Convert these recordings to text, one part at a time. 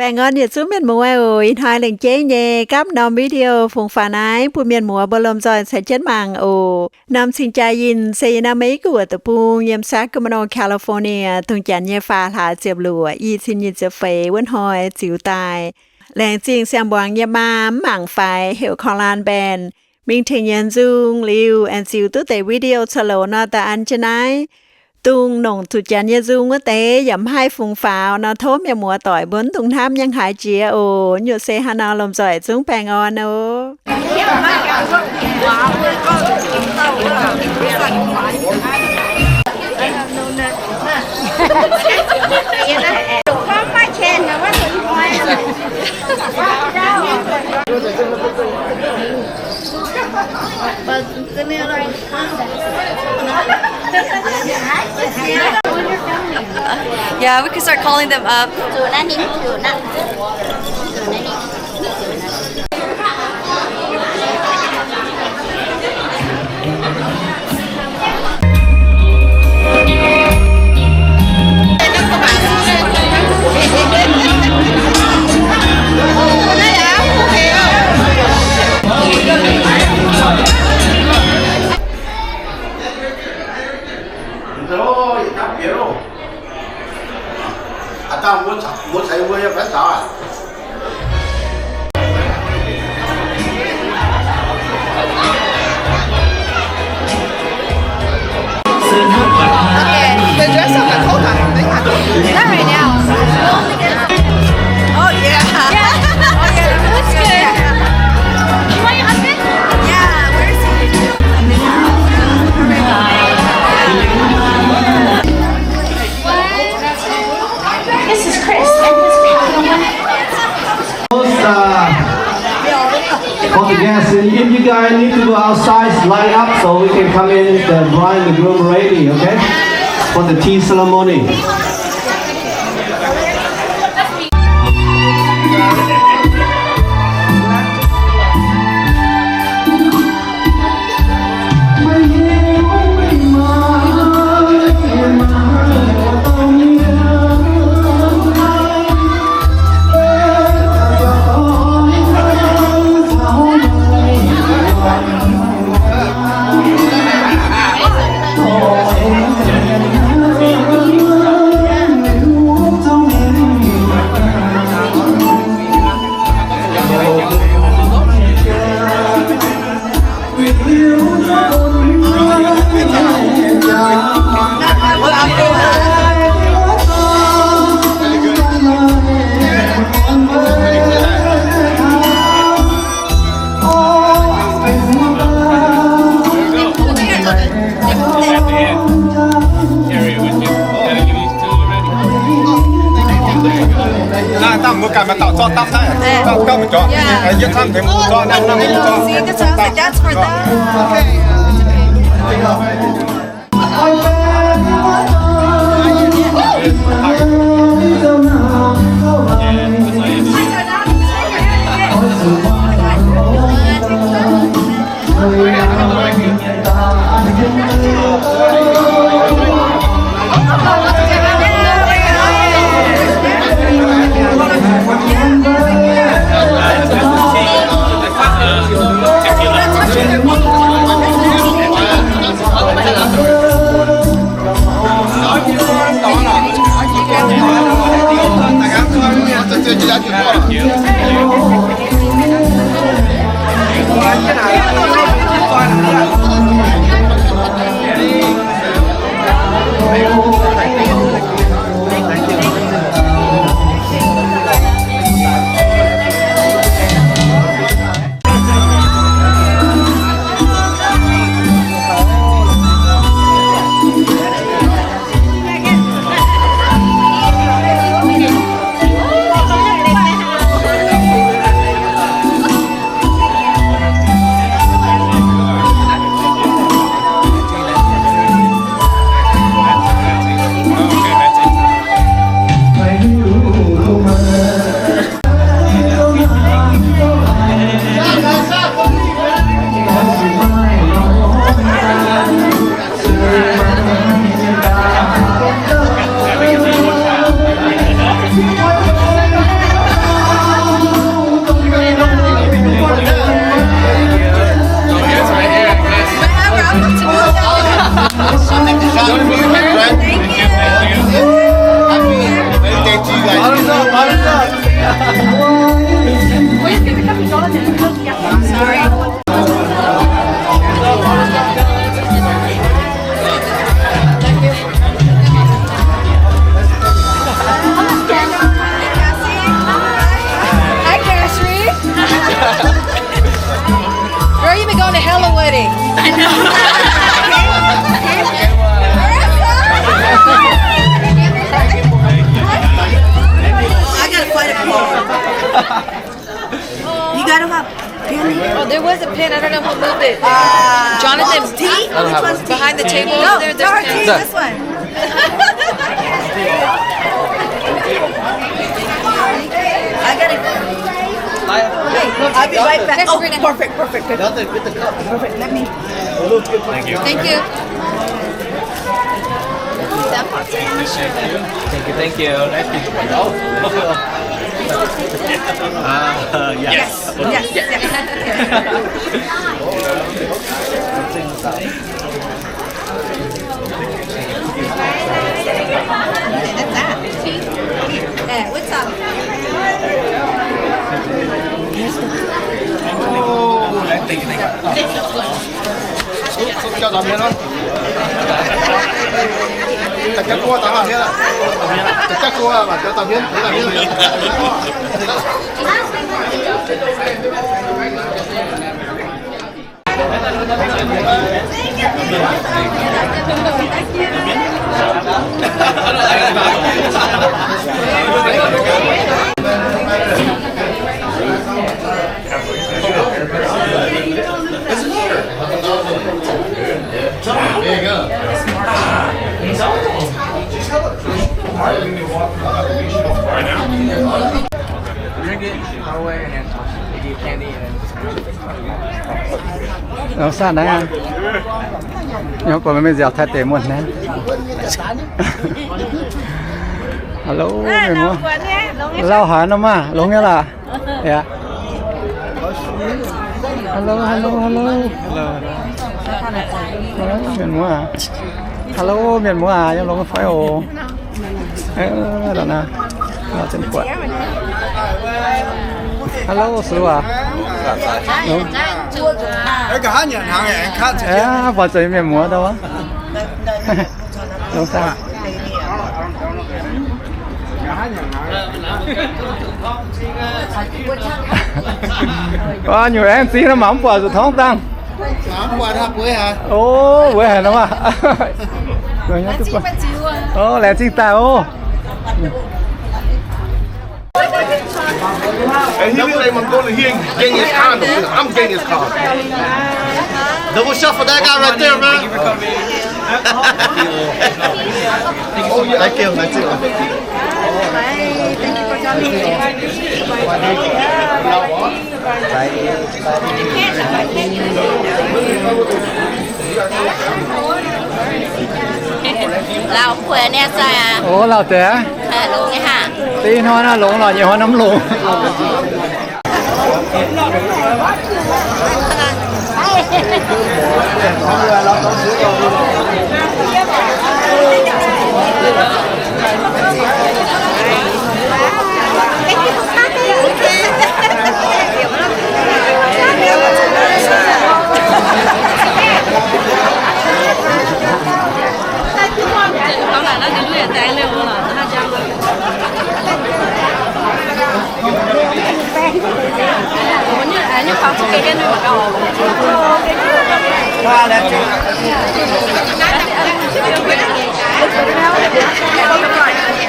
Baengh orn yietc zungv mienh muoz oc. Ih hnoi lengc jeiv nyei gapv norm video fungx faaux naaiv bun mienh muoz mbuo lomh nzoih caux jienv mangc oc. Norm cing-jaa yinh se yiem naaiv Meiv Guoqv deic-bung yiem Sacramento, California, dongh janx nyei faam hlaax ziepc luoqc, i cin nyic ziepc feix wuov hnoi ziux daaih. Laengz zingh siang-mbuangz nyei maa mv mangc faix heuc Korv-Laan Mbaenh mingh tengx yie nzung liuz aengx ziux duqv deix video ca'loc nor, da'an jienv naaiv. Dongh nongc zuqc janx nyei nzung wuov deix yaac mv haih fungx faaux nor, tov mienh muoz doic mbuo mv dungx hnamv nyei haaix jiex oc. Nyutc se haaix nor, lomh nzoih zungv baengh orn oc. Yeah, we can start calling them up. Okay, the dress up and hold on. Not right now. Oh, yeah. Yeah. Oh, yeah, that looks good. You want your husband? Yeah, where is he? This is Chris and his pal. Those, uh, for the guests, if you guys need to go outside, line up so we can come in, the bride and the groom ready, okay? For the tea ceremony. Sorry. Hi, Cassie. Girl, you been going to hella weddings. I know. I gotta find a pen. You got him up. Oh, there was a pen. I don't know who moved it. Uh, Jonathan, T? Which one's T? Behind the table over there, there's no, no, T, this one. I gotta, hey, I'll be right back. Oh, perfect, perfect, perfect. Perfect, let me. Thank you. Thank you. Thank you. Thank you. Nice to meet you. Oh. Uh, yes. Yes. Yes. Yes. Longc sanh naaiv, yie gorngv maiv nziaauc Taiv deic-bung naaiv. Hello, mienh muoz. Lauh haaix nor maah, longx nyei laac. Yaac. Hello, hello, hello. Hello, mienh muoz. Hello, mienh muoz aac, yiem longx fai oc. Ơ, lorqc naaiv, lorqc zengv buatc. Hello, sux aac. Aa, buatc zuqc mienh muoz daaih wuov. Longx daaih. Aa, nyungc aengx zingh nor mangc mv buatc zuqc torngv dangh. O, weic haaix nor maah. O, laengz zingh daaih oc. And he look like Mongolian. He Genghis Khan. I'm Genghis Khan. Double shot for that guy right there, man. Oh, yeah. Thank you, thank you. Hi, thank you for coming. Lauh kuv niaa sai aac. O, lauh deix. Longx nyei haac. Deix hnoi naaiv longx lorqc, nyei hnoi norm longx.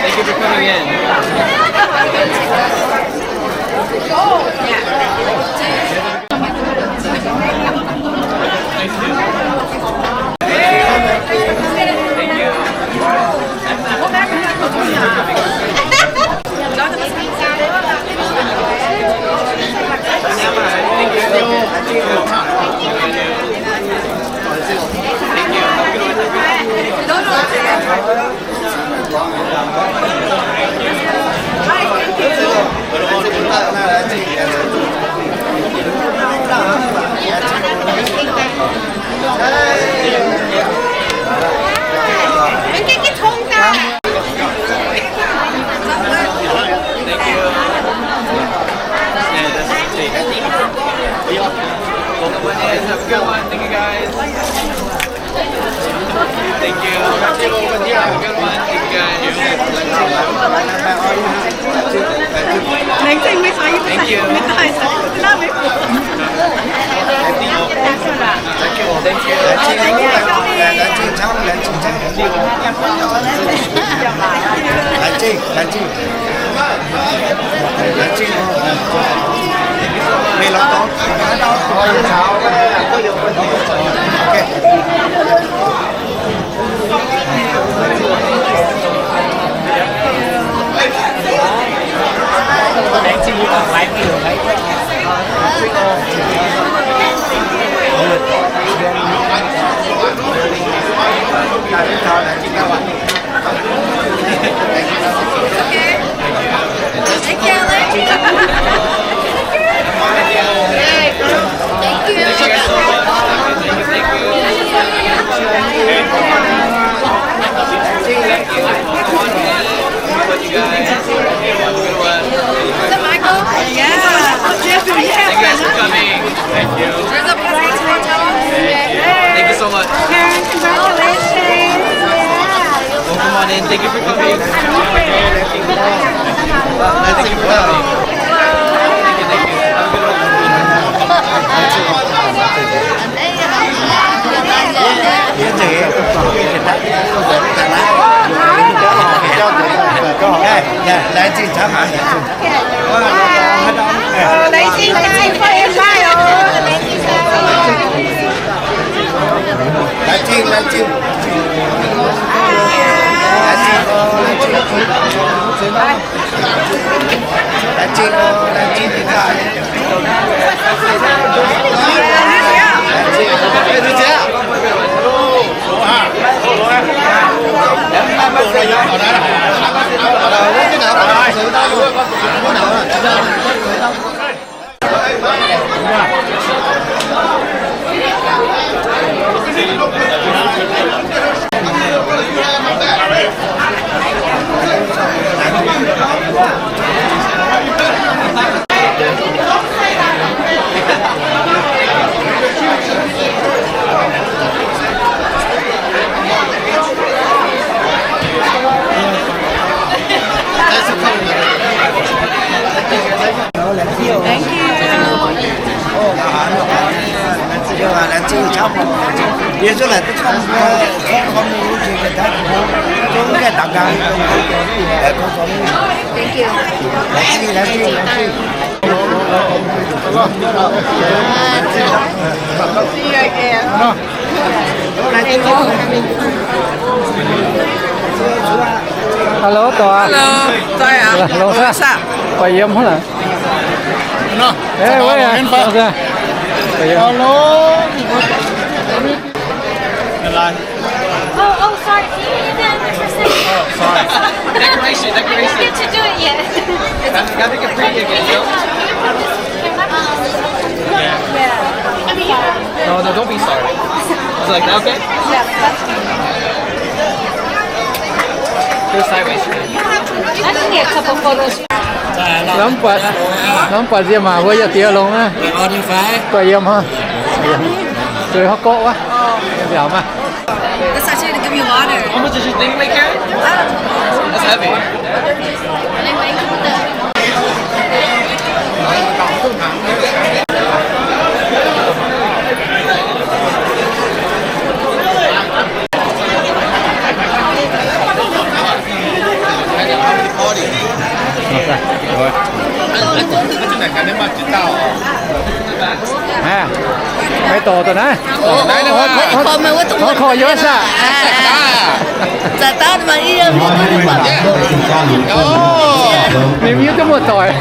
Thank you for coming in. Have a good one. Thank you, guys. Thank you. Have a good one. Thank you, guys. Thank you. Thank you. Thank you. Is that Michael? Yeah. Thank you guys for coming. Thank you. There's a basketball team. Thank you so much. Karen, congratulations. Yeah. Welcome on in. Thank you for coming. Thank you for coming. Thank you, thank you. Have a good one. Thank you. Thank you. See you again. Hello, Doa. Hello, Doa. Hello. Baac yiem hnangv. Hello. Hello. Oh, oh, sorry. Can you hand that in for a second? Oh, sorry. Decoration, decoration. I didn't get to do it yet. It's okay. Gotta make it pretty again, yo. Yeah. No, no, don't be sorry. Is it like that okay? Yeah, that's fine. Go sideways. I can get a couple photos. Norm buatc, norm buatc nziex maac mbuo yietc diex longx naaiv. Doix yiem hnangv. Zueiz haav gorqv wuov. Nziaauc maah. That's actually gonna give me water. How much is this thing weigh, Karen? That's heavy. Maiv dorh daaih naaiv. Horv korv yiem saah? Ninh mbuo duqv muoz-doic.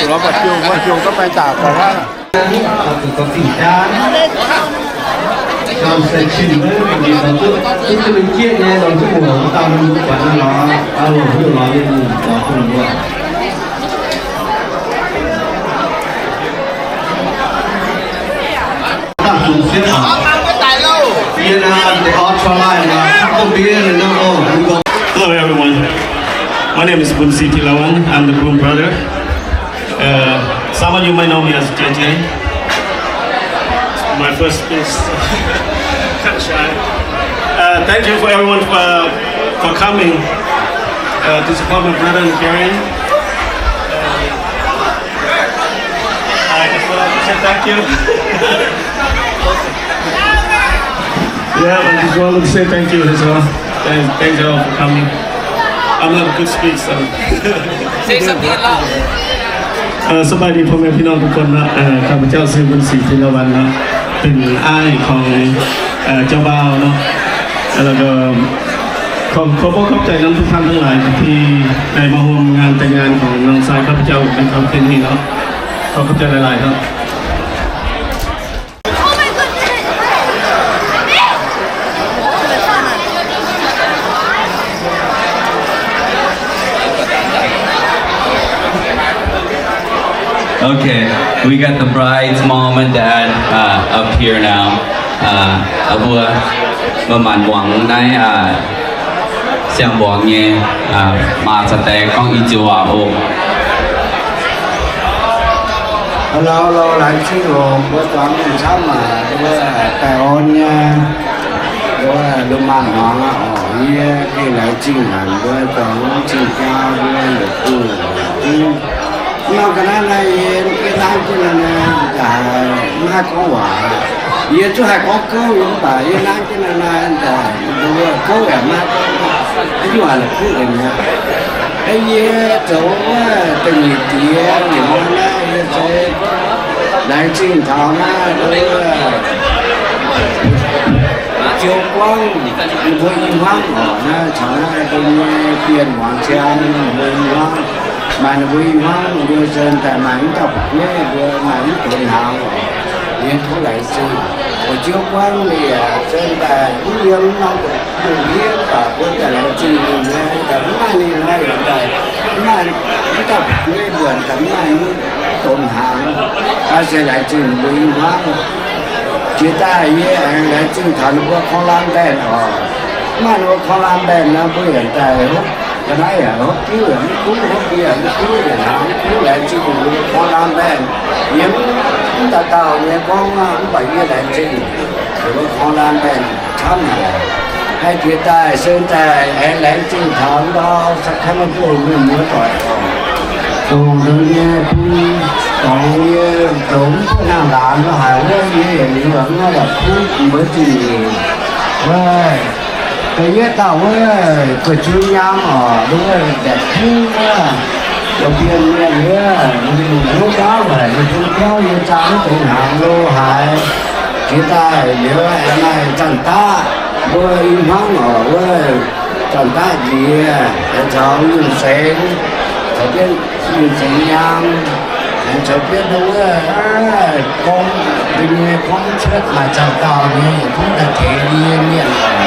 Lorz buatc ziouc, buatc ziouc gorngv fai daaih gorngv aqv. Nam sai cin wuov, ninh lorz duqv, duqv duqv mingh jieqv nyei, lorz duqv muoc daaih mingh buatc naaiv lorz, aa, lorz duqv lorz nyei, lorz duqv lorz. Dangh zungx siepv aqv. Yie naaiv deix orv cuotv laaih naaic, camv dongh mbuo naaiv oc. Hello everyone. My name is Bunsih Tilawan. I'm the groom brother. Uh, some of you might know me as J J. My first is kind of shy. Uh, thank you for everyone for, for coming uh, to support my brother and Karen. I just want to say thank you. Yeah, I just want to say thank you as well. Thanks, thanks all for coming. I'm not a good speech, so. Say something aloud. เอ่อ สบายดีพ่อแม่พี่น้องทุกคนเนาะ เอ่อ ข้าพเจ้าชื่อบุญศรี ธีรวรรณเนาะ เป็นอ้ายของ เอ่อ เจ้าบ่าวเนาะ แล้วก็ขอ ขอบอกขอบใจนำทุกท่านทั้งหลายที่ได้มาร่วมงานแต่งงานของน้องชายข้าพเจ้าในค่ำคืนนี้เนาะ ขอขอบใจหลายๆครับ Okay, we got the bride's mom and dad uh, up here now. Uh, อาบัว มาหมั่นหวังใน uh, เสี่ยงหวังไง uh, มาสแตนกล้องอีจิวอ่ะโอ้ Hello, hello, laengz zingh oc, mbuo zuangx mienh camv aac, mbuo daaih orn nyei, mbuo lungh maanz hmuangx aqv oc, yie gengh laengz zingh haic mbuo zuangx zingh jaa mbuo yietc zungv. Mv norm ga'naaiv naaiv yie mv gaengh nanv jienv naaiv, mv haih gorngv waac. Yie zungv haih gorngv gouv yie mv baac yie nanv jienv naaiv naaiv, mbuo gouv yaac maiv gorngv, mv baac la'kuqv nzengc mi'aqv. Yie zoux wuov da'nyeic diex, yie hnoi naaiv yie se laengz zingh taux naaiv wuov Jiu Guangv, ninh mbuo i hmuangv oc, naaiv caux naaiv mbuo nyei bienh muangx ziangx ninh mbuo i hmuangv. Maaih ninh mbuo i hmuangv, ninh mbuo se daaih maaih mv dauh fu'jueiv, mbuo maaih mv donx hnaangx oc. Yie tov laengz zingh. Oc, Jiu Guangv ninh yaac se daaih mv yiem norm lungh ndiev baac mbuo daaih laengz zingh ninh nyei, daaih mv maaih ninh naaiv yaac daaih mv maaih mv dauh fu'jueiv mbuo daaih mv maaih mv donx hnaangx. Naaiv se laengz zingh ninh mbuo i hmuangv. Jiex daaih yie aengx laengz zingh taux ninh mbuo korng laanh mbaenh oc. Mv maaih ninh mbuo korng laanh mbaenh nor, mbuo yaac daaih hopv ga'naaiv yaac hopv diuv yaac mv kuv, hopv bie yaac mv kuv, yaac hnaangx mv kuv, laengz zingh ninh mbuo korng laanh mbaenh. Yie mv dauh dauh nyei gorngv mv baac yie laengz zingh ninh mbuo korng laanh mbaenh camv haic. Haih jiex daaih se daaih aengx laengz zingh taux ndau Sacramento mienh muoz doic oc. Dongh nyei bun dorngx yie zoux mv buov nangh laanx lo haic wuov, yie yaac liuz hnangv la'kuqv mbuo zingh nyeic. Da'yietv dauh wuov gu'jun nyaam oc, wuov mbaeqc kuv wuov, loz-bienh mienh wuov, ninh hnyouv biauv haic, ninh hnyouv biauv yie zaah mv deix hnaangx lo haaix. Jiex daaih liuz aengx maaih Zanh Daqv, mbuo i hmuangv oc, wuov Zanh Daqv Nziex, aengx caux Yunh Sengx, caux jienv Yunh Sengx Nyaam, aengx caux jienv wuov gorngv, mbuo nyei gorngv cuotv maaih zangh dauh nyei yietc zungv daaih tengx yie mienh oc.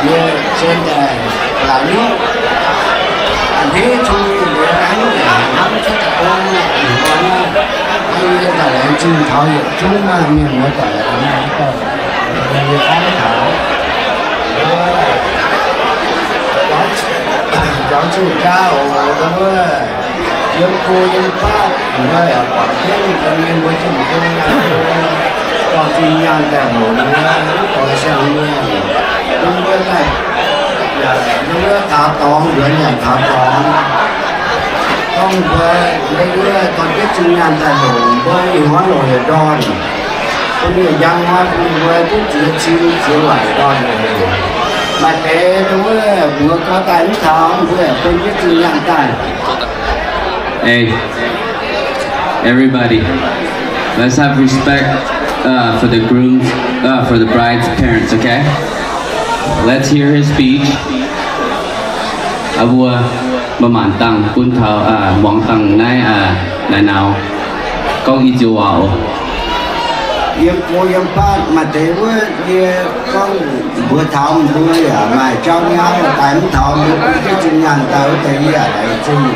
Yie se daaih laangz niuv a'hneiv cong-mengh liuz hnangv, hnangv cuotv daaih gorngv, hnangv yie daaih laengz zingh taux yietc zungv maaih mienh muoz doic, yie gorngv taux, jangx zuqc jaa oc, wuov, yiem go yiem fatv, mbuo yaac buatc jienv mienh mbuo zinh go, dorh zinh nyaanh daaih hoc mbuo, mv dorh siang mienh, mbuo daaih, mbuo taux dorngx, mbuo nyanc taux dorngx. Gorngv mbuo, mbuo dorh jienv zinh nyaanh daaih hoc mbuo, ih hnoi longc yietc ndorn. Bun ninh njang hnoi bun mbuo duqv ziex cin ziex waaic ndorn. Maaih deix wuov mbuox gorx daaih mv taux, mbuo yaac bun jienv zinh nyaanh daaih. Hey, everybody, let's have respect uh, for the groom's, uh, for the bride's parents, okay? Let's hear his speech. Aa mbuo, mbuo maanc dangh bun taux, aa, muangx dangh naaiv, aa, naaiv nau gorngv i joux waac oc. Yiem go yiem fatv maaih deix wuov, yie gorngv mbuox taux mbuo yaac maaih jauv nyauv daaih mv taux mbuo bun jienv zinh nyaanh daaih wuov deix yie yaac laengz zingh.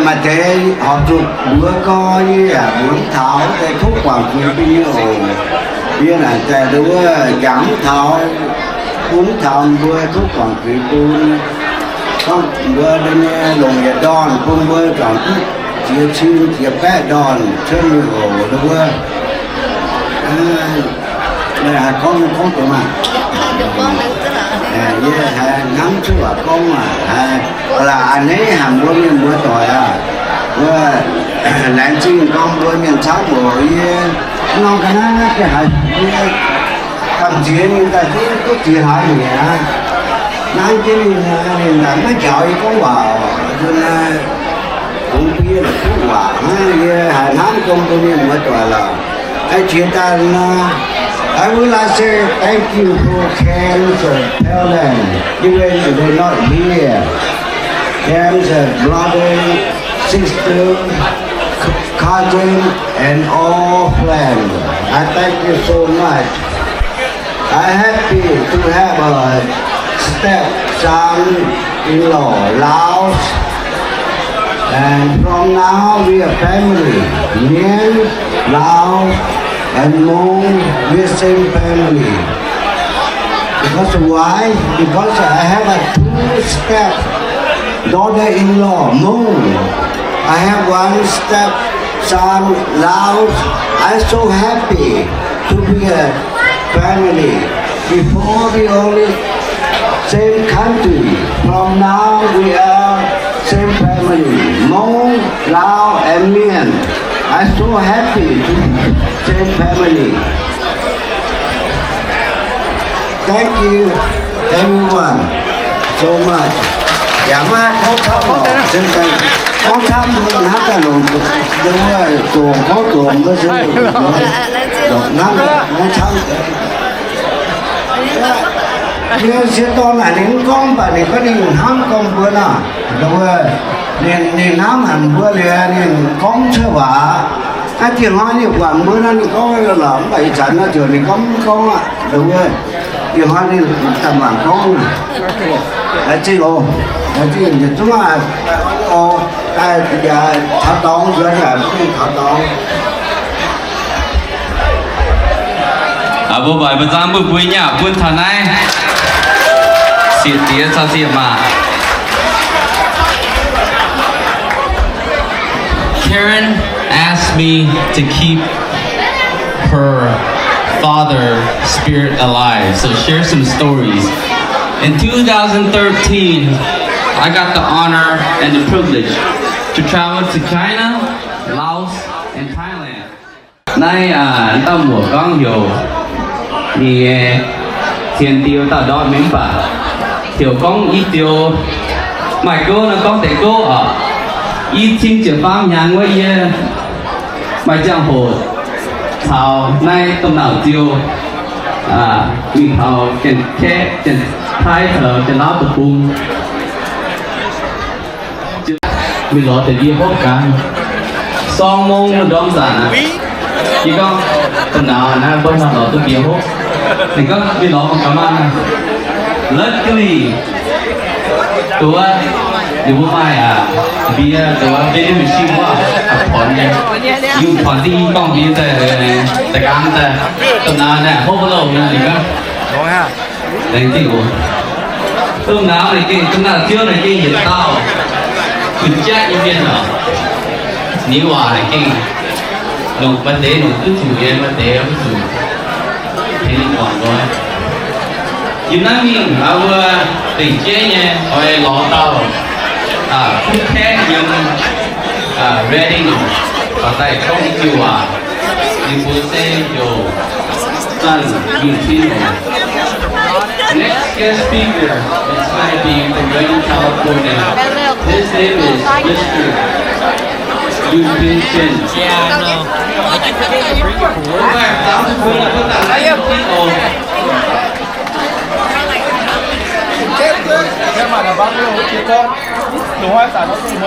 Maaih deix horpc zuqc mbuox gorx yie yaac mbuox mv taux wuov deix tov guangc zuiz bun yie oc. Yie naaic daaih wuov jangx mv taux, bun mv taux mbuo tov guangc zuiz bun. Gorngv mbuo nyei longc yietc ndorn bun mbuo zuangx duqv ziex cin ziex baeqv ndorn cuotv mingh oc. Wuov, haaix gorngv nyei gorngv deix maah. Yie haiz hnamv cuotv waac gorngv maah, haiz laaix a'hneiv haic mbuo mienh muoz doic aah. Wuov, laengz zingh gorngv mbuo mienh camv oc. Yie norm ga'naaiv ga'haaix yie gamh nziex ninh daaih duqv ziex hlaax nyei aqv. Naaiv jienv ninh, ninh daaih maiv njaaux yie gorngv waac oc. Bungx bun yie la'kuqv waac hnangv. Yie haiz hnamv gong mbuo mienh muoz doic lorqc. Jiex daaih nor, I would like to say thank you for Cam's, uh, parents, even if they're not here. Cam's, uh, brother, sister, c-, cousin, and all friends. I thank you so much. I happy to have a stepson-in-law, Laos. And from now we are family. Mien, Laos, and Hmong, we are same family. Because why? Because I have a two step daughter-in-law, Hmong. I have one stepson, Laos. I'm so happy to be a family. Before we only same country. From now we are same family. Hmong, Lao, and Mien. I'm so happy to be same family. Thank you everyone so much. Yaac maiv gorngv camv lorqc, gorngv camv mbuo hnamv daaih longc, longc gorngv longc mbuo se longc hnamv, gorngv camv. Yie siex dorn naaic ninh mv gorngv, mv baac ninh gorngv ninh hnamv gorngv mbuo nor, ninh, ninh hnamv haic mbuo liuz ninh gorngv cuotv waac. Naaiv dieh hnoi ninh buatc mbuo nor ninh gorngv lorqc, mv baac ih zanc nor ziouc ninh gorngv mv gorngv aqv. Dieh hnoi ninh daaih mangc gorngv. Laengz zingh oc. Laengz zingh yietc zungv aqv. Oc, daaih yaac taux dorngx nzuonx yaac mv taux dorngx. Aa, mbuo mbaih mbuo zaangv mbuo mbuo nyei aqv bun taux naaiv. Sieqv diex caux sieqv maac. Karen asked me to keep her father spirit alive, so share some stories. In two thousand thirteen, I got the honor and the privilege to travel to China, Laos, and Thailand. Naaiv, aa, dauh muoc gorngv heuc ninh nyei cien diu dauh ndortv mingh mv baac heuc gorngv i diuh maaih gouv nor gorngv deix gouv oc. I cin ziepc faam hnyangx wuov yie maaih ziangh hoc caux naaiv domh nauz ziu, aa, mingh taux Janx-Kaeqv, Janx-Taiv, caux Janx-Lauv deic-bung. Mingh lorz deix ndie hopv gaax. Sorng mong ndorm zanc aqv. Yie gorngv, domh nauz naaiv mbuo maaih lorz duqv ndie hopv. Ninh gorngv mingh lorz mangc gaax maah. Luckily, duqv, ninh mbuo maaih aqv, ndie duqv vending machine wuov, aqv, pornx nyei. Yungh pornx dingh gorngv ndie daaih, daaih nqaang daaih. Domh nauz naaiv hopv loh nyei ninh gorngv. Laengz zingh oc. Domh nauz naaic gengh, domh nauz ziouv naaic gengh yietc dauh kuh jatv nyei mienh oc. Ninh waac naaic gengh longc maaih deix longc duqv zuqc nyei, maaih deix mv zuqc. Tengx ninh muangx nqoi. Yiem naaiv mingh aqv, mbuo dengc jeiv nyei oix lorz dauh, aa, kuv kaeqv yiem, aa, Reading, baac daaih gorngv i diuh waac. Ninh mbuo se heuc Zanh Yun Tin oc. Next guest speaker is going to be from Redding, California. His name is Mister Yun Tin Chen. Yeah, I know. I keep forgetting to bring it for work.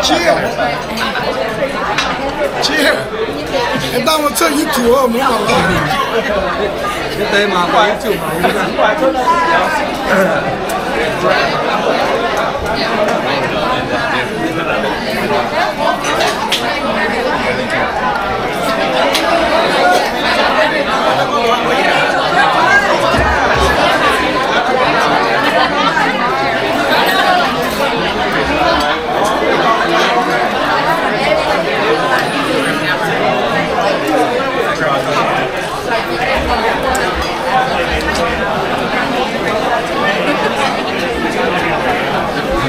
Cheer. Cheer. Ê, dangh mbuo cuotv YouTube oc, mbuo mangc gaax. Ê, deix mangc gaax YouTube.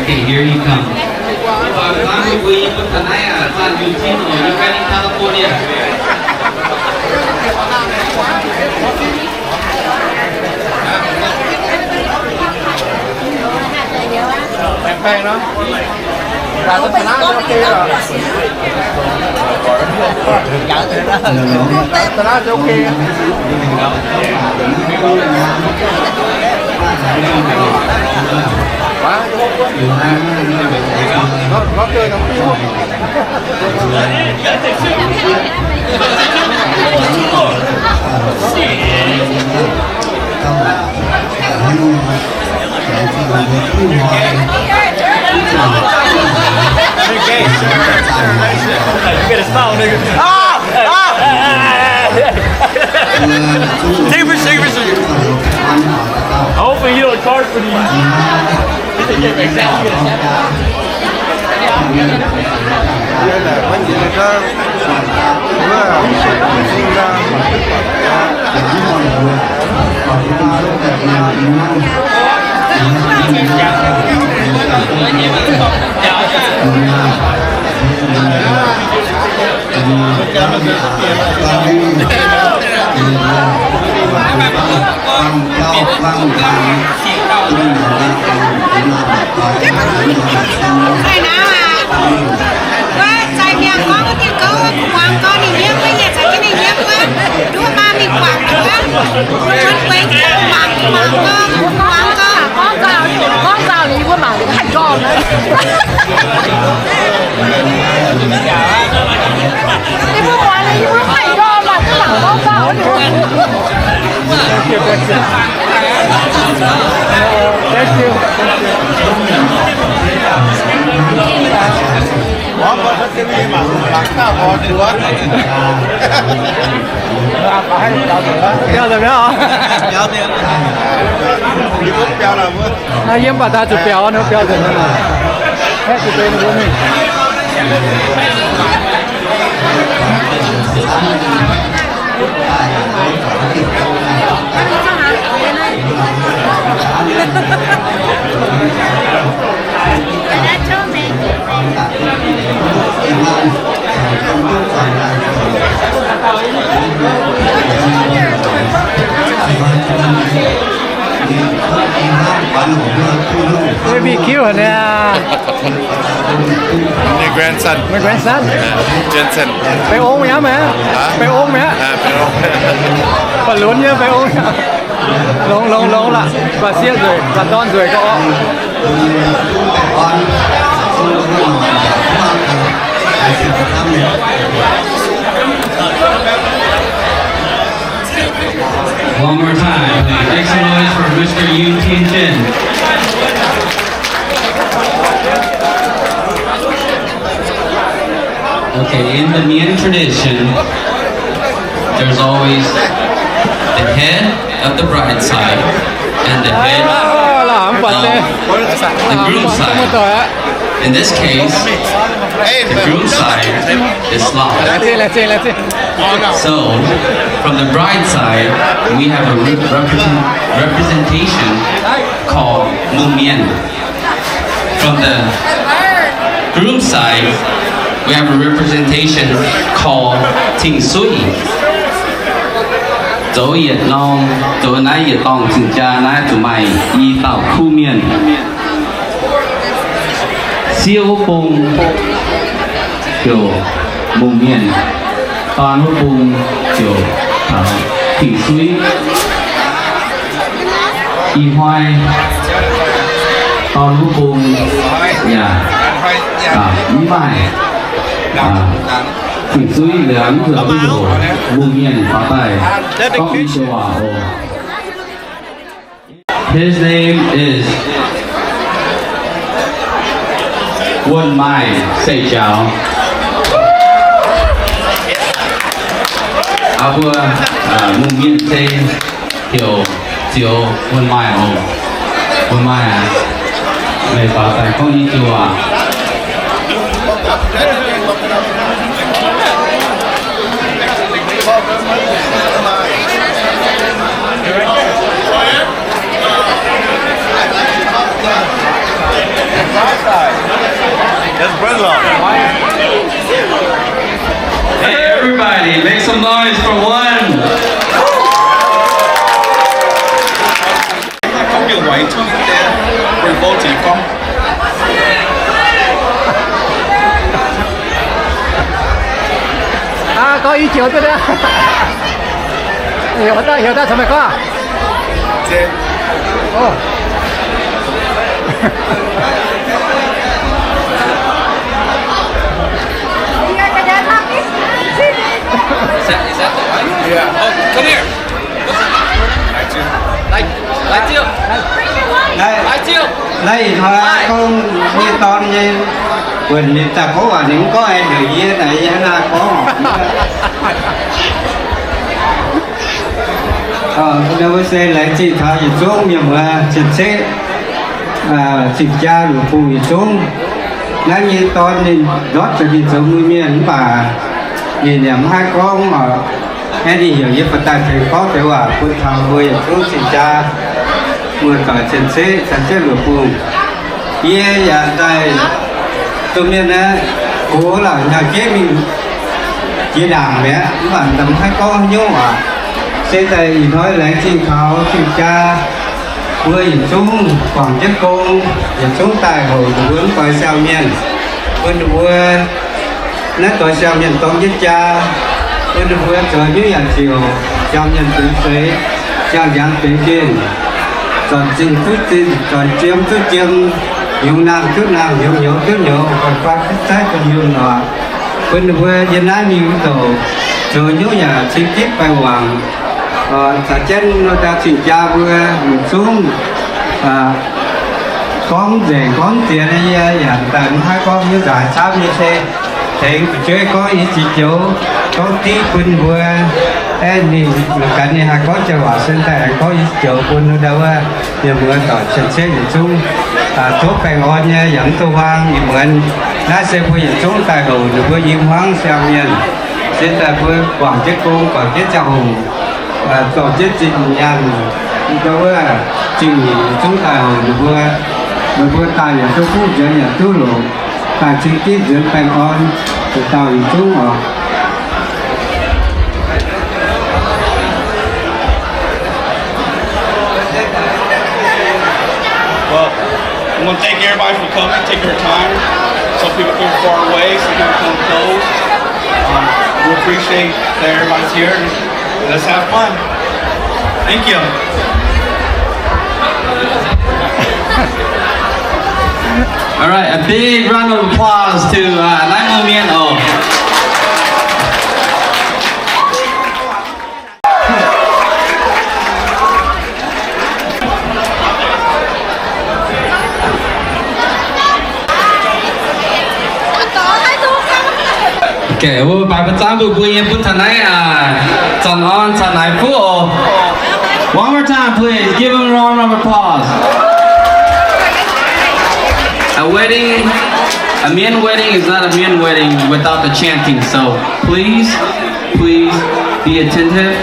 Okay, here he comes. California. Bang bang nor. Laatc duqv taux naaiv ok lorqc. Laatc duqv taux naaiv ok. Ngorc gauh nor. Take a picture, take a picture. Hopefully you don't charge for these. Zai naaiv aqv, wuov zai mienh gorngv wuov diuh gouv wuov, kuv muangx gorngv ninh nyiemv wuov, yie caux jienv ninh nyiemv wuov, nduov maa mingh guangc wuov, wuov gueix mangc mangc gorngv, kuv muangx gorngv, gorngv nzauh liuz, gorngv nzauh liuz wuov mangc haih ndorm. Ninh mbuo muangx liuz yie mbuo haih ndorm aqv, duqv mangc gorngv nzauh liuz. Thank you. Biauv nzengc mi'aqv. Naaiv yiem baac daaih zuqc biauv, biauv nzengc mi'aqv. Haeqv zuqc deix ninh mbuo mingh. Baby cute haic niaa. My grandson. My grandson. Jensen. Baengh ong mi'aqv maah? Hah? Baengh ong mi'aqv? Ah, baengh ong. Baac lunx nyei baengh ong. Longx, longx, longx laqc. Baac sieqv nzueic, baac dorn nzueic gau. One more time, please. Make some noise for Mister Yoon Tin Chin. Okay, in the Mien tradition, there's always the head of the bride side and the head of the groom side. In this case, the groom side is slaughtered. So, from the bride side, we have a re-, represent-, representation called Mungh Mien. From the groom side, we have a representation called Ting Sui. Zoux yietc norm, zoux naaiv yietc dorngh zinh jaa naaiv zuqc maaih i dauh kuv mienh. Sieqv wuov bung ziouc Mungh Mien, dorn wuov bung ziouc taux Ting Sui. Ih hnoi dorn wuov bung yaac mv maaih Ting Sui liuz, mv zuqc duqv heuc Mungh Mien faaux daaih gorngv i joux waac oc. His name is Wuonh Maaih Seix Jaux. Aa, mbuo Mungh Mien se heuc Zioux Wuonh Maaih oc. Wuonh Maaih aac, meih faaux daaih gorngv i joux waac. That's Brendel. Hey, everybody, make some noise for one. Không, nhiều quái chứ. Quái vô chỉ không. À, có ý chiếu tiếp nữa. Hiểu ta, hiểu ta sao mày có? Ồ. Is that, is that the mic? Yeah. Oh, come here. Naaiv, naaiv ih hnoi gorngv nyei dorn nyei, buonc ninh daaih gorngv waac ninh mv gorngv aengx heuc yie naaic, yie hnangv naaiv gorngv. Wuov se laengz zingh taux yietc zungv mienh muoz cien-ceqv, cing-jaa lungh bungh yietc zungv. Naaiv nyei dorn ninh ndortv zuqc ninh zoux mbuo mienh mv baac ninh yaac mv haih gorngv oc. Aeqv, ninh heuc yie baac daaih tengx gorngv deix waac bun taux mbuo yietc zungv cing-jaa muoz-doic cien-ceqv caux jienv lungh bungh. Yie yaac daaih domh mienh aeqv, gox lorqc, hnyangx-jeiv mingh jiex ndaangc mi'aqv, mv baac mv haih gorngv haaix nyungc aac. Se daaih ih hnoi laengz zingh taux cing-jaa mbuo yietc zungv guangc jienv gong, yietc zungv daaih houc ninh mbuo mv doix siang-mienh, bun ninh mbuo naaiv doix siang-mienh dorng jienv jaa, bun ninh mbuo zoux hnyouv yaac ziouc siang-mienh dungx zeix, siang-ndiangx dungx nqemh, zornc zinh duqv zinh, zornc jiem duqv jiem, hnyungx naamh duqv naamh, hnyungx nyouz duqv nyouz, guanh guanh duqv zaiv guanh yunh oc. Bun ninh mbuo yiem naaiv mingh wuov douc zoux hnyouv yaac cing gitv baengh wangc. Caux jienv nor daaih cing-jaa mbuo yietc zungv gorngv nzengc gorngv ziex nyei, yie yaac daaih mv haih gorngv hnyouv nzaaix camv nyei se tengx fu'jueiv gorngv i ziex joux, gorngv div bun mbuo. Aeqv, ninh ganh ninh haih gorngv jauv waac se daaih aengx gorngv i ziex joux bun nor ndau wuov mienh muoz doic cien-ceqv yietc zungv tov baengh orn nyei yaac mv dungx huaang ih muonz. Naaiv se mbuo yietc zungv daaih houc ninh mbuo i hmuangv siang-mienh, se daaih mbuo guangc jienv gong, guangc jienv ziangh hoc, zorc jienv zinh nyaanh, ndau wuov zingh nyeic yietc zungv daaih houc ninh mbuo. Ninh mbuo daaih yaac duqv fuqv nzuonx yaac duqv longc, daaih cing gitv nzuonx baengh orn, yietc dauh yietc zungv oc. Well, I want to thank everybody for coming, taking your time. Some people came far away, some people come close. Um, we appreciate that everybody's here. Let's have fun. Thank you. All right, a big round of applause to uh, Naaiv Mienh oc. Okay, mbuo baix buoz-zaangv mbuo mbuo nyei bun taux naaiv zanc orn caux naaiv fuqv oc. One more time, please. Give them a round of applause. A wedding, a Mien wedding is not a Mien wedding without the chanting. So please, please be attentive.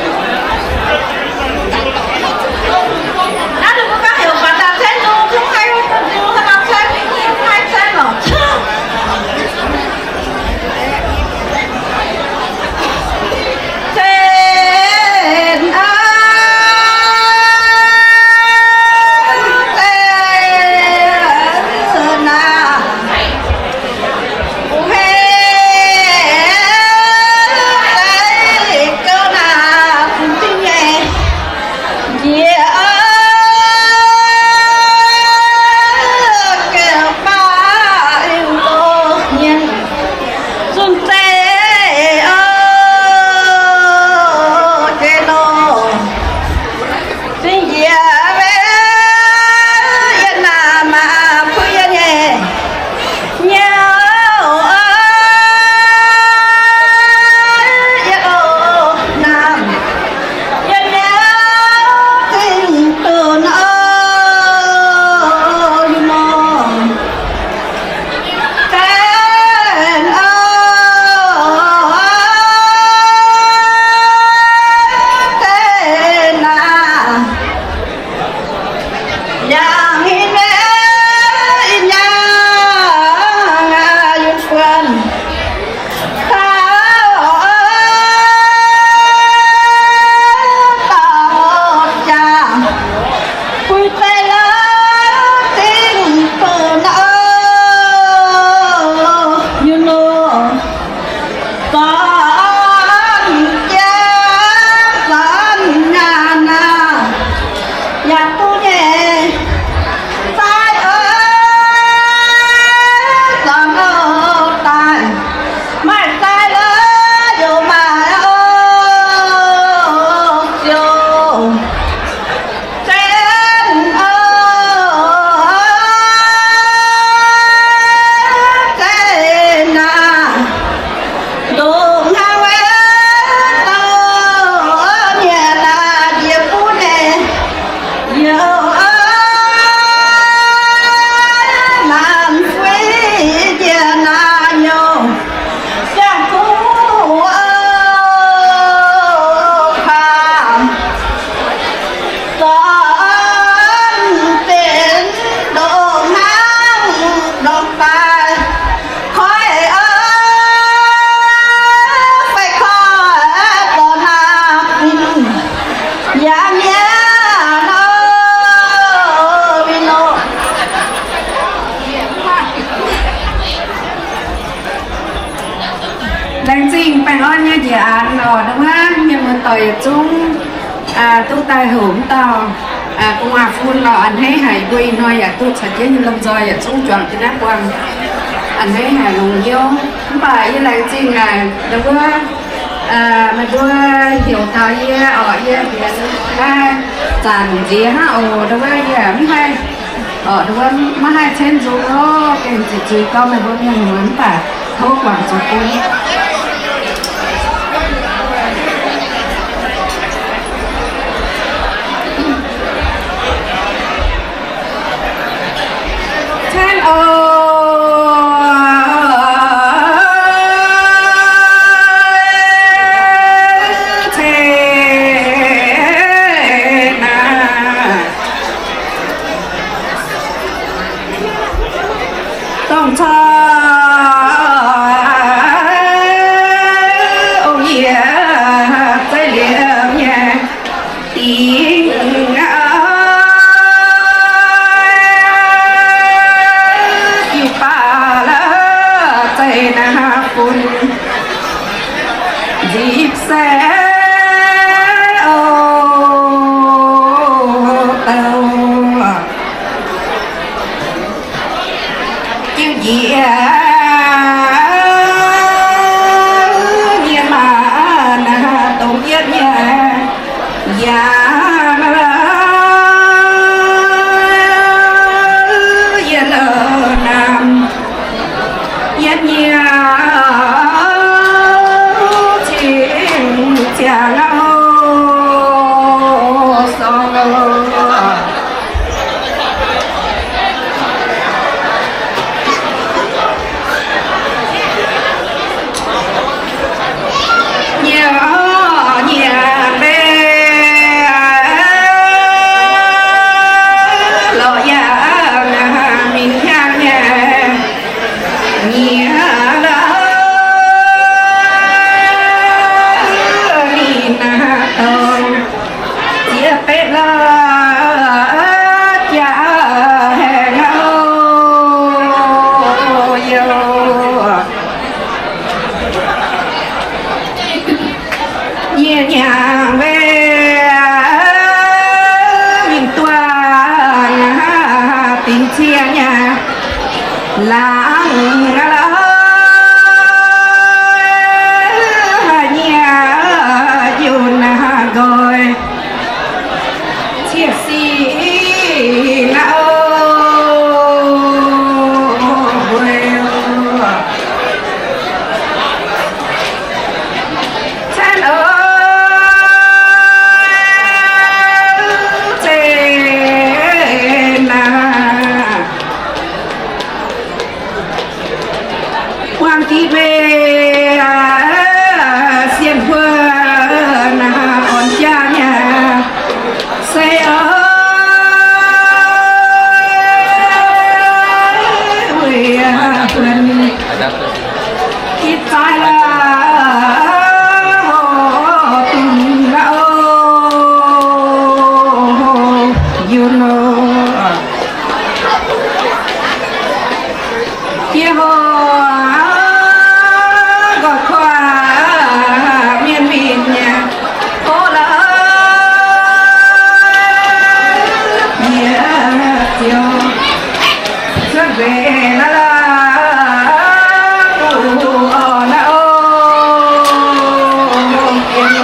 Laengz zingh baengh orn nyei njiec aanx oc, ndongc wuov mienh muoz-doic yietc zungv duqv daaih heuc mv dauh gu'nguaaz-fun lorqc, a'hneiv haic mbuo ih hnoi yaac duqv caux jienv nyei lomh nzoih yietc zungv juangc jienv naaiv buangh, a'hneiv haic longx hnyouv. Mv baac yie laengz zingh naaic ndongc wuov meih mbuo heuc taux yie oc, yie mbienx naaiv zanc nziex hnangv oc, ndongc wuov yie mv haih oc, ndongc wuov maiv haih cenv nzung oc, gengh ziqc zuiz gorngv meih mbuo mienh muoz mv baac tov guangc zuqc bun. Chen o, chen aac, dongh corc ong yie zeiv liuz nyei dingc aqv, jiu baac la'zeiv naaiv bun nzipc se oc douh. Jiu njiec nyei maah naaiv dongh yietv nyei yaac yie la'naamh yietv nyei cing ziangh oc sorng. Nyiec, nyiec mbe lorqc yaac mingh hiaangx nyei. Nyiec la'ninh naaiv dongh ziex betv la'jaax haengh oc yoc. Nyiec nyaangc mbe mingh duangh dingc cie nyei laangz la'haiz nyiec yunh nqoi. Ciev sic naaiv oc, mbuo cen oc, cen naaiv. Buangh giv mbe sienh huo naaiv orn jaa nyei se oc, weic buonc ih zaaix la'hoc dungz la'oc yunh oc. Jiex hoc nqoi kuaaiv mienh mingh nyei, o la'oc, yie ziouc cuotv nzengc la'laauh orn la'oc, yie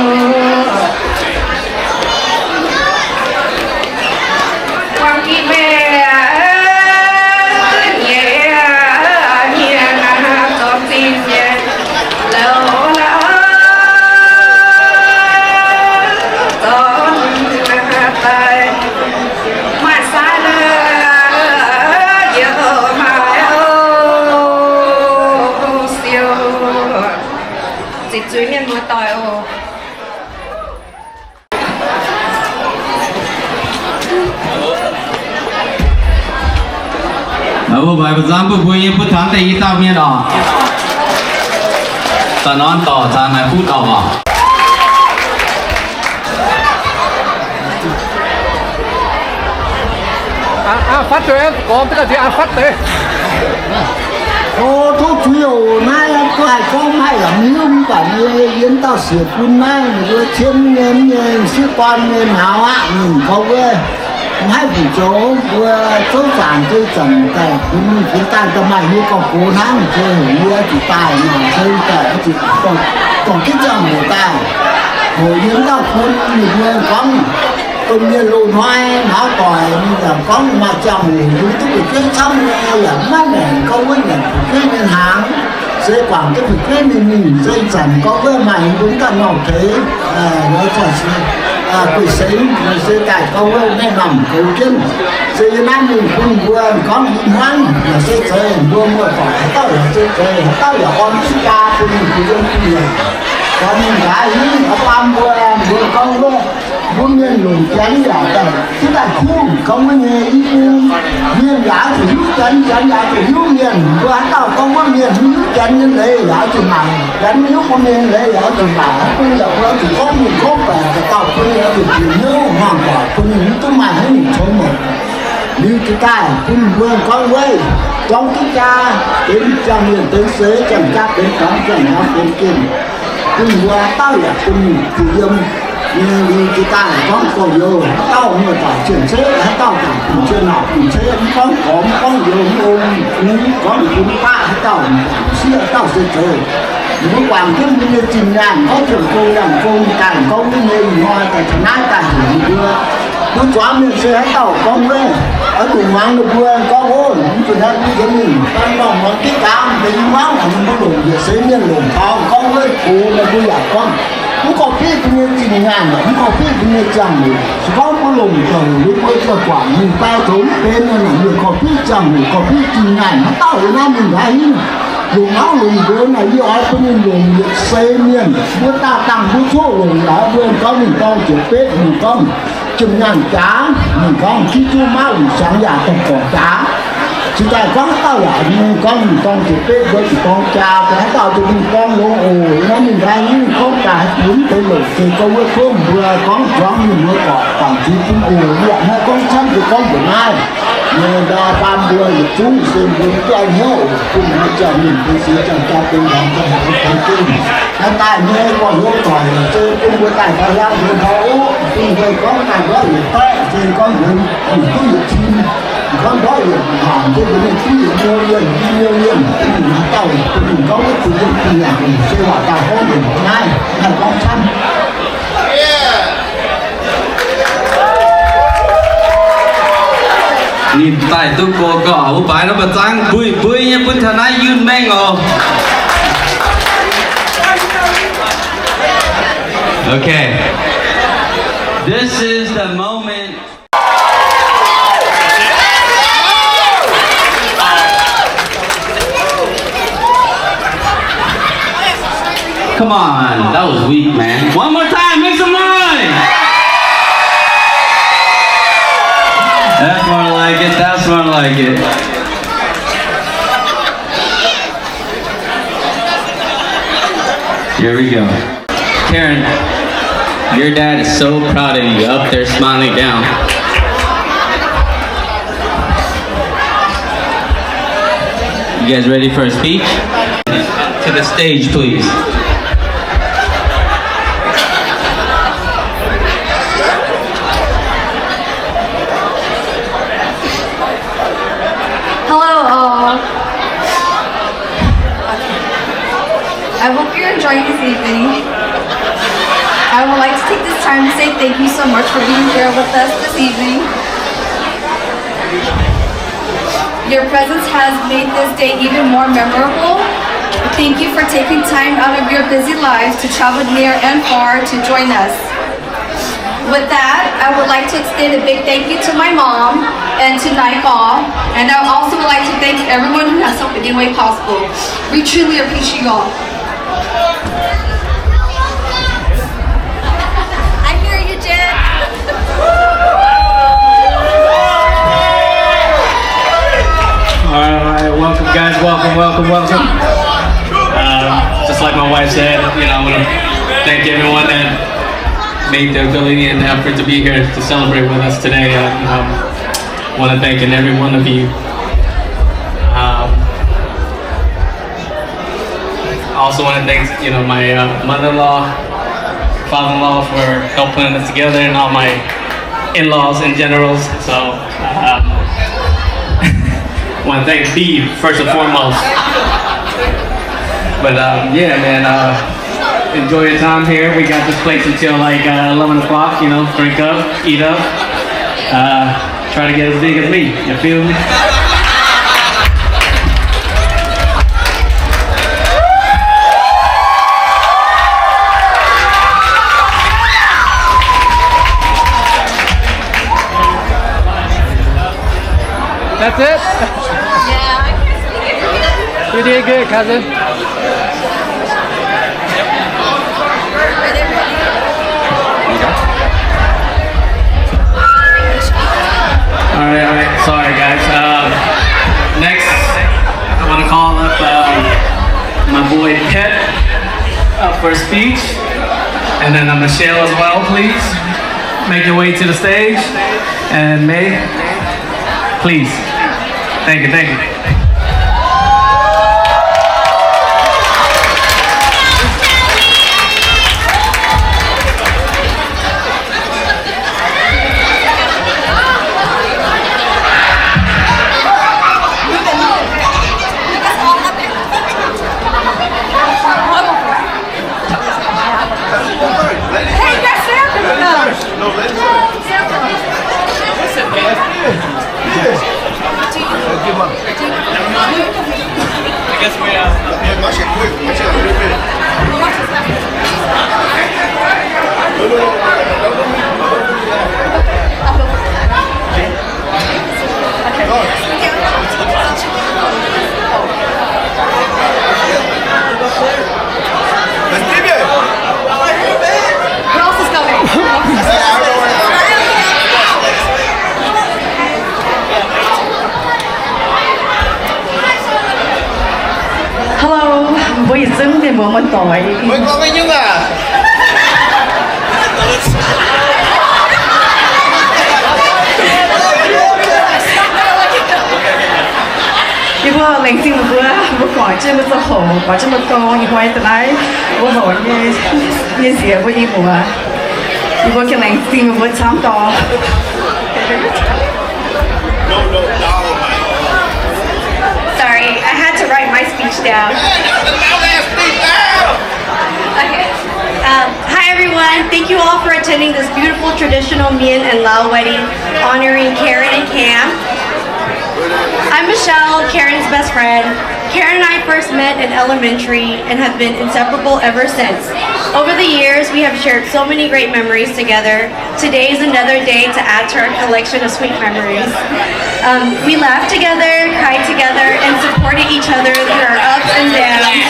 Buangh giv mbe nyei, nyei naaiv zornc zinh nyei, la'oc la'oc, zornc naaiv daaih maaih sai la'oc, yie maaih oc siou. Ziqc zuiz mienh muoz-doic oc. Mbuo mbaix mbuo nzamv bun mbuo nyei butv tangv deix i dauh mienh oc. Da'nor dorc caux naaic butv dauh oc. Aa, fatv deix, gormx duqv ga'ndiev aa, fatv deix. O, tov zuiz oc, naaiv Duqv haih gorngv maiv yaac mv hiuv, mv baac nyei yiem dauh siec bun naaiv ninh mbuo cien nyei, nyei sieqv dorn nyei nauz aqv. Ninh gorngv wuov maiv bun zoux mbuo zouv zaangc zei zanc daaih bun ninh bun daaih daaih maaih nyei gorngv gox hnangv, zei heuc yie zuqc daaih, maaih zei daaih zuqc dorh, dorh jienv ziangh hoc daaih. Hoc yie dauh bun ninh mbuo gorngv, domh mienh loz-hnoi nauz doic ninh yaac gorngv maaih ziangh hoc yie duqv fu'jueiv camv nyei, yaac maiv maengc gorngv wuov nyanc fu'jueiv nyei hnaangx. Se guangc duqv fu'jueiv mingh mingh, se zanc gorngv wuov maaih mbuo ganh norm teix, lorz guei-seix se daaih gorngv wuov maiv namh goux jienv. Se yie naaiv mingh bun mbuo gorngv i hmuangv yaac se zeiz, mbuo muoz-doic haaix dauh yaac se zeiz, haaix dauh yaac orn jienv jaa bun ninh bun yiem bun yaac gorngv mingh nqa'haav hingv oix baamh mbuo, mbuo gorngv wuov mbuo mienh longc janx yaac daaih duqv daaih kuv gorngv wuov nyei i bung. Mienh yaac zuqc hiuv janx, janx yaac zuqc hiuv mienh. Mbuo haaix dauh gorngv wuov mienh mv hiuv janx nyei leiz yaac zuqc mangc, janx mv hiuv bun mienh leiz yaac zuqc mangc. Bun yaac mbuo zuqc gorngv mienh gorngv baeqc dauh bun ninh zuqc bieqc hnyouv hmuangx doic bun ninh mv duqv maaih haaix nyungc congx mouc. Liuz jiex daaih bun mbuo gorngv weiv, gorngv duqv jaa benx ziangh mienh benx seix, ziangh jaa benx dorngx, ziangh norm benx gemh. Bun mbuo dauh yaac bun ninh zuqc yiem nyei. Liuz jiex daaih gorngv gorx-youz, haaix dauh muoz-doic cien-ceqv, haaix dauh dangc bun cien-nauz bun ceqv, mv gorngv gorx mv gorngv youz mv ong, mv gorngv bun baqv, haaix dauh sieqv haaix dauh se zeiz, mbuo guangc jienv mbuo nyei zinh nyaanh gorngv ziepc gong nyaanh gong daaih gorngv wuov nyei ih hnoi daaih taux naaiv daaih heuc ninh mbuo, mbuo zuangx mienh se haaix dauh gorngv wuov, oix zuqc muangx ninh mbuo gorngv, ov, mv zuqc naaiv mbuo nzengc mingh daaih norm muangx jienv gaax deix i hmuangv, ninh mbuo longc yietc seix mienh longc taux gorngv wuov gox, ninh mbuo yaac gorngv mv gorngv-fiqv bun nyei zinh nyaanh, mv gorngv-fiqv bun nyei ziangh hoc. Se gorngv mbuo longc zoux, mbuo zuqc guangc mingh daaih zoux mv benx nor, mienh gorngv-fiqv ziangh hoc, gorngv-fiqv zinh nyaanh, haaix dauh yiem naaiv mingh nqa'haav hingv longc auv longc nqox naaic, yie oix bun ninh longc yietc seix mienh. Mbuo daaih dangh mbuo coqv longc yaac mbuo gorngv ninh dorng ziepc betv, ninh gorngv jiem nyaanh jaax, ninh gorngv jiv juv mauv longc siangx yaac dongh gorngv jaax. Cingx daaih gorngv haaix dauh yaac ninh gorngv ninh dorng ziepc betv, mbuo zuqc dorng jaa, haaix dauh zuqc ninh dorng longx oc. Naaiv ninh nqa'haav hingv gorngv daaih haaix bun deix longc, se gorngv wuov tov mbuo gorngv zuangx ninh mbuo gorqv bangc zuiz bun oc. Yaac naaiv gorngv camv se gorngv mbuox naaiv, nyei ndau baamh mbuo yietc zungv se mbuo duqv hnyouv bun mbuo ziangh mienh benx seix, ziangh jaa benx dorngx, ziangh hoc benx gemh. Naaiv daaih nyei gorx-youz doic se bun mbuo daaih daaih hlang mbuo taux oc, bun mbuo gorngv maaih ndortv yietc baeqv, se gorngv mbuo yietc duqv yietc cin, gorngv ndortv yietc hnaangx, se mbuo mingh duqv yietc million, i million, haaix dauh bun ninh gorngv wuov bun ninh bun yaac se waac daaih gorngv mbuox naaiv, naaiv gorngv camv. Ninh daaih duqv go gauh wuov baaix nor, mbuo zaangv buiv-buiv nyei bun taux naaiv yunh mengh oc. Okay. This is the moment. Come on, that was weak, man. One more time, make some noise. That's more like it. That's more like it. Here we go. Karen, your dad is so proud of you, up there smiling down. You guys ready for a speech? To the stage, please. Hello, all. I hope you're enjoying this evening. I would like to take this time to say thank you so much for being here with us this evening. Your presence has made this day even more memorable. Thank you for taking time out of your busy lives to travel near and far to join us. With that, I would like to extend a big thank you to my mom and to Nightfall, and I also would like to thank everyone who has helped in any way possible. We truly appreciate you all. I hear you, Jen. All right, all right. Welcome, guys. Welcome, welcome, welcome. Um, just like my wife said, you know, I want to thank everyone that made the ability and the effort to be here to celebrate with us today. I, um, want to thank in every one of you. Um, Also want to thank, you know, my uh, mother-in-law, father-in-law for helping us together, and all my in-laws in general. So, um, want to thank Steve first and foremost. But um, yeah, man, uh, enjoy your time here. We got this place until like uh, eleven o'clock, you know, drink up, eat up. Uh, try to get as big as me. You feel me? That's it? You did good, cousin. All right, all right. Sorry, guys. Um, next, I want to call up um, my boy Pet up for a speech, and then uh, Michelle as well. Please make your way to the stage, and May, please. Thank you, thank you. Hello, mbuo yietc zungv mienh mbuo muoz-doic. Yie mbuo laengz zingh mbuo, mbuo guangc jienv mbuo zoux hoc, guangc jienv mbuo gorngv, yie mbuo da'naaiv mbuo hoc nyei nziex mbuo i muoz. Yie mbuo gengh laengz zingh mbuo camv dorngx. Sorry, I had to write my speech down. Okay. Um, hi, everyone. Thank you all for attending this beautiful traditional Mien and Lao wedding honoring Karen and Cam. I'm Michelle, Karen's best friend. Karen and I first met in elementary and have been inseparable ever since. Over the years, we have shared so many great memories together. Today is another day to add to our collection of sweet memories. Um, we laughed together, cried together, and supported each other through our ups and downs.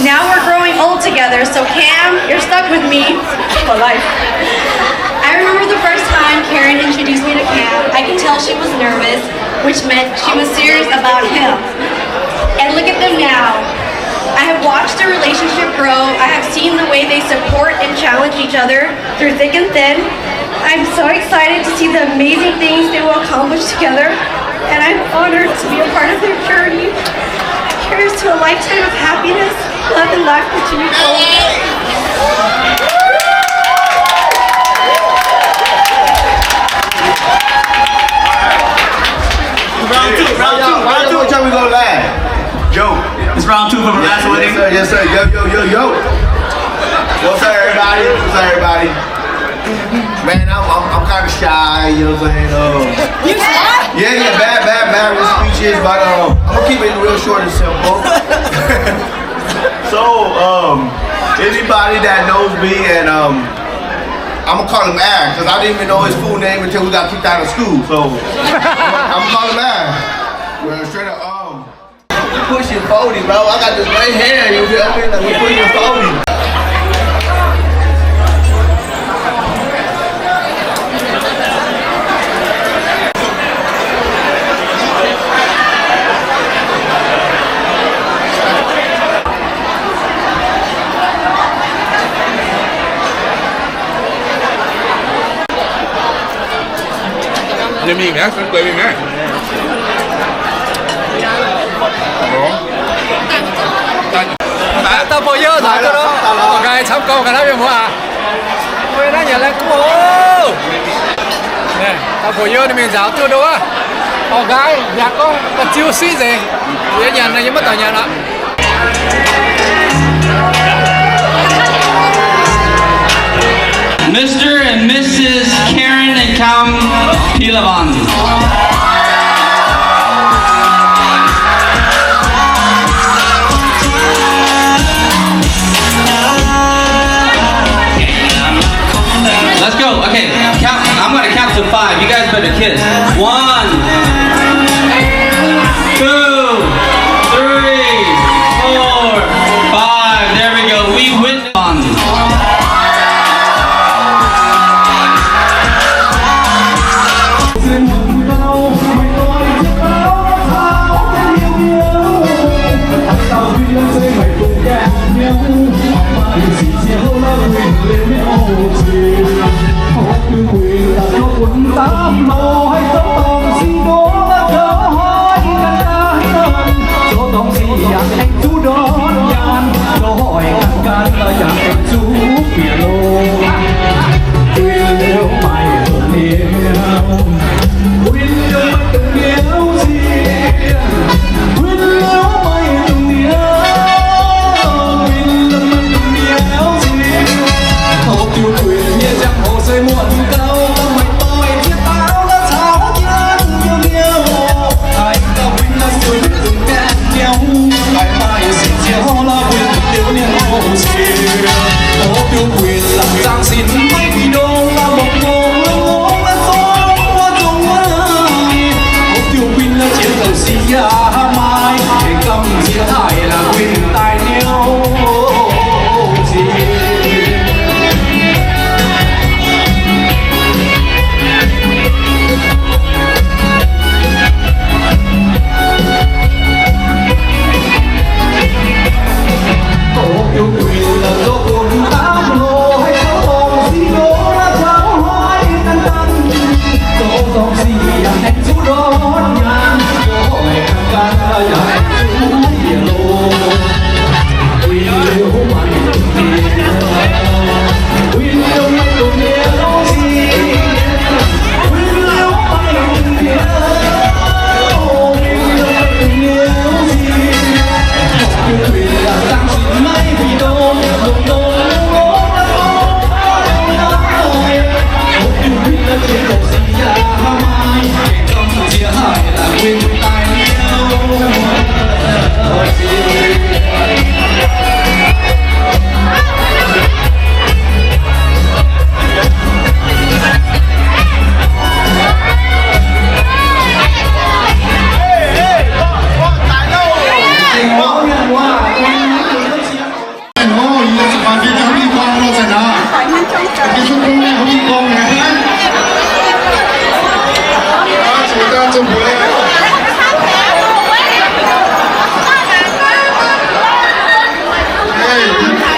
Now we're growing old together, so Cam, you're stuck with me for life. I remember the first time Karen introduced me to Cam. I could tell she was nervous, which meant she was serious about him. And look at them now. I have watched their relationship grow. I have seen the way they support and challenge each other through thick and thin. I'm so excited to see the amazing things they will accomplish together, and I'm honored to be a part of their journey. Here's to a lifetime of happiness, love, and laughter to you both. Round two, round two, round two. What time we gonna laugh? Yo. It's round two from the last wedding. Yes, sir. Yo, yo, yo, yo. What's up, everybody? What's up, everybody? Man, I'm, I'm, I'm kind of shy, you know what I'm saying? Um, yeah, yeah, bad, bad, bad with speeches, but um, I'm gonna keep it real short and simple. So, um, anybody that knows me, and um, I'm gonna call him Aaron, 'cause I didn't even know his full name until we got kicked out of school. So, I'm gonna call him Aaron. Well, straight up, um, we pushing forty, bro. I got this gray hair, you feel me? Like, we pushing forty. Nzauh duqv, orv nqaaix camv gorngv ga'hnangv mienh muoz aac. Mbuo naaiv nyanc laengh kuv oc. Dauh puoc-youz ninh mingh nzaaux duqv ndoqv aqv. Orv nqaaix yaac gorngv da'ziux siqv nzengc. Yie nyanc naaiv yie maiv daaih nyanc aqv. Mister and Missus Karen and Kam Pilavan. Let's go. Okay, count, I'm gonna count to five. You guys better kiss. One, two, three, four, five. There we go. We win.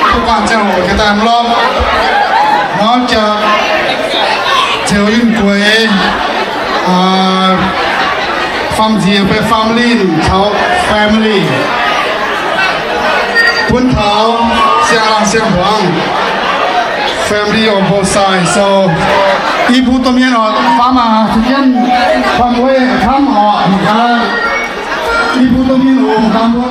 Mbuo guangc ziangh hoc jiex daaih mv lorqc. Nor jiex Ziouv Yunh Gueix, faam-nziex fai faam-linh caux family. Bun taux siang-laangh siang-hmuangx, family on both sides. So, i bun domh mienh oc, faam aac, za'jienv faam-wei camv oc, mv gaax. I bun domh mienh oc, mv gaax mbuo.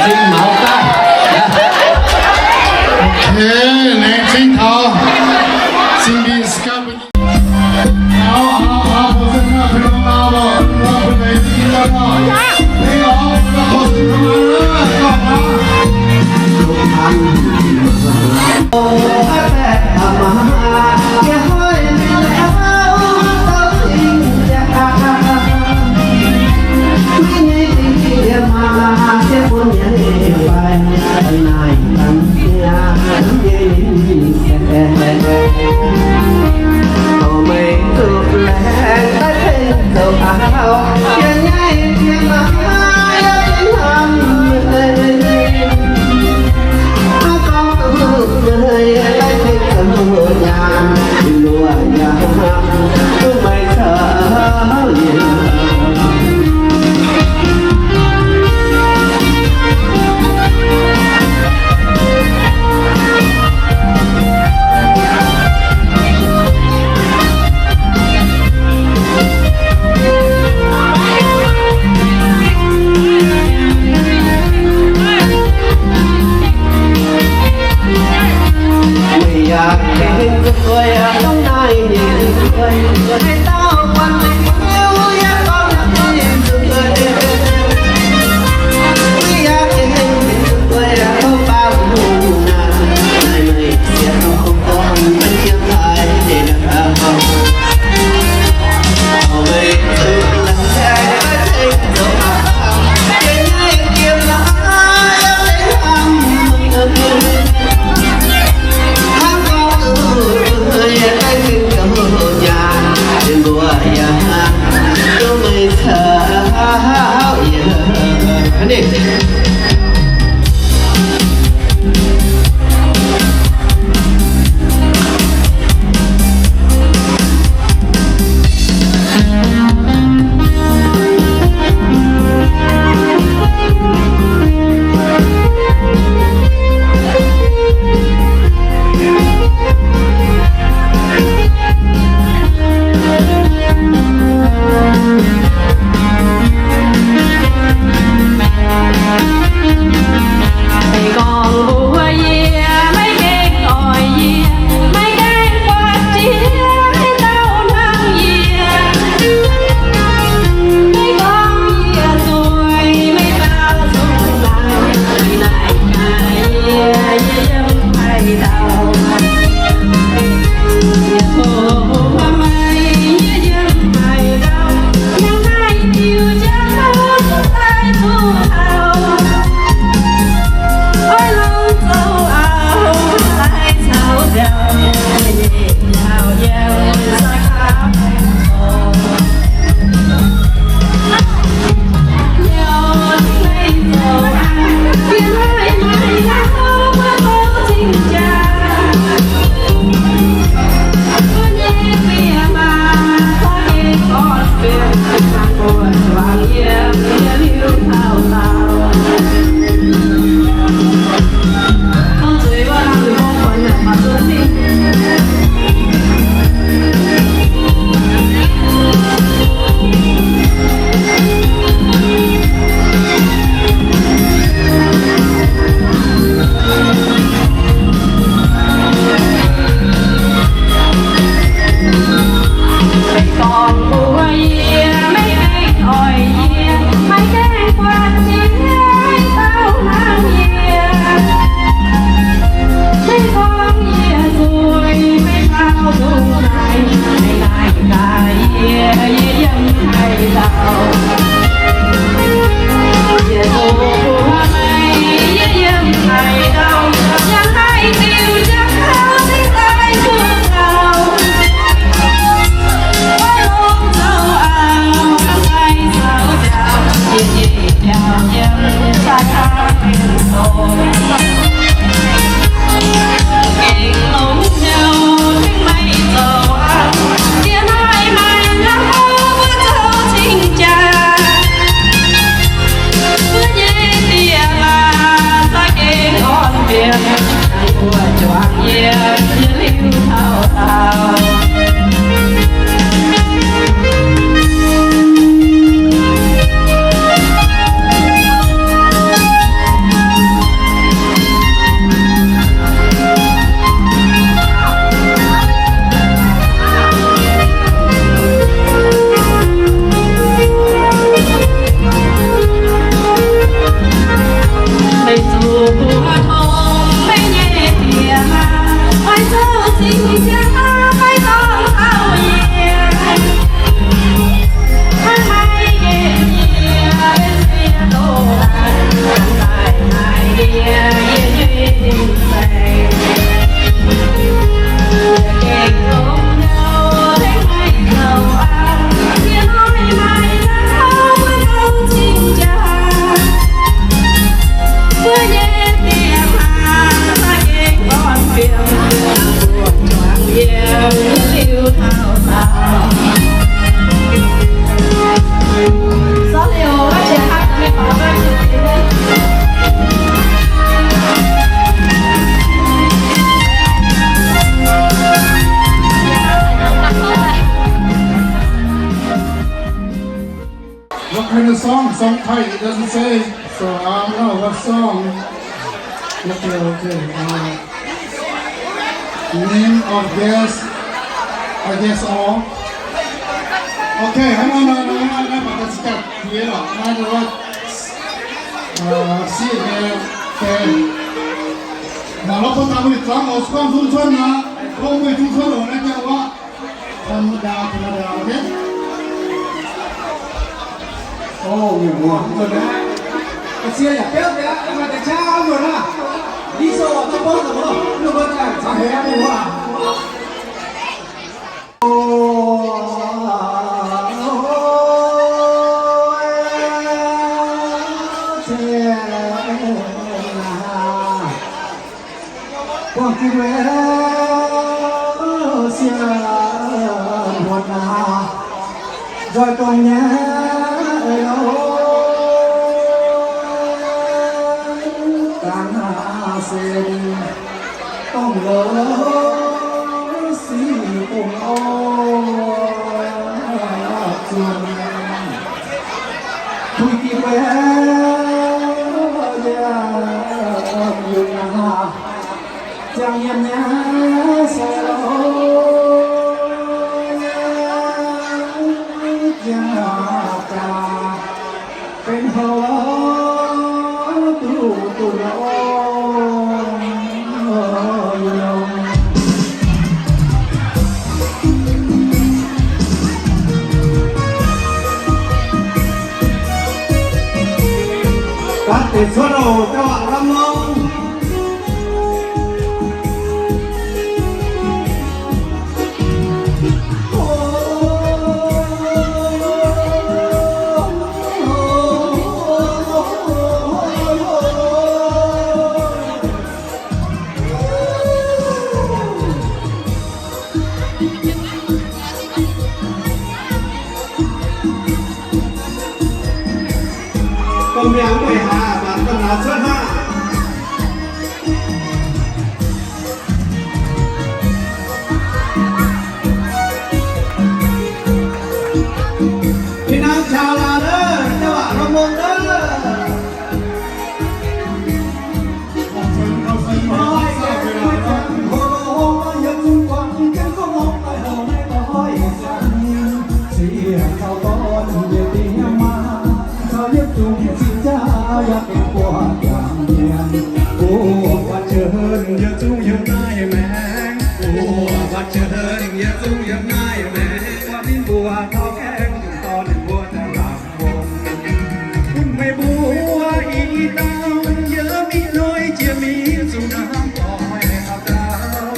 Zinh maux daaih. Okay, laengz zingh taux Cindy Scott. What kind of song? Song title, it doesn't say. So I don't know what song. Okay, okay. Uh, name of guest, I guess all. Okay, hang on, hang on, hang on, hang on, hang on. Uh, see you there. Okay. Mangc lorz bun daaih mbuo zuangx oc, zuangx zungv cuotv aqv. Bun mbuo zungv cuotv oc, naaiv jangx wuov. ธรรมดา ธรรมดา okay? Oh, mienh muoz, mv nzuonx aqv. Ga'sie yaac biauv deix aqv, maaih deix qaqv mv nzuonx aqv. Lih sou oc, daaih buangv daaih mbuo, mv nzuonx mbuo daaih caux heix mienh muoz aqv. Buangh jiex wuov sieqv muotc aac, nzoih dongh nyei oc. Dangh se dongh lorz sic dongh oc zunh. Puix jiex wuov yiem yungh aac, ziangh yiem nyei se lorz ziangh jaax benx houc duqv duqv lorz yungh. Gaax deix cuotv oc, dauh aac, lamh nor. Domh mi'aqv, mv baac haaix, mv baac domh nauz cuotv hnangv. Mingh naaiv jaax laaix ndov, jauv aac, la'mong ndov. Bun meih mbuo ih dauh yie mingh hnoi jiex mingh zuqc hnamv doic haaix dauh.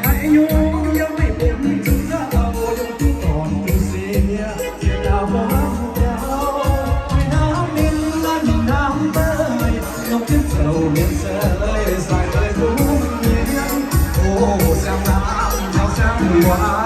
Haaix nyungc yie meih bun zuqc nzauh yungz duqv dorngc duqv siex, ziex dauh mbuo hnamv jauv, meih hnamv mienh, meih hnamv daaih, longc jienv zoux mienh se sai daaih duqv mienh. O siang-hnamv taux siang-waac.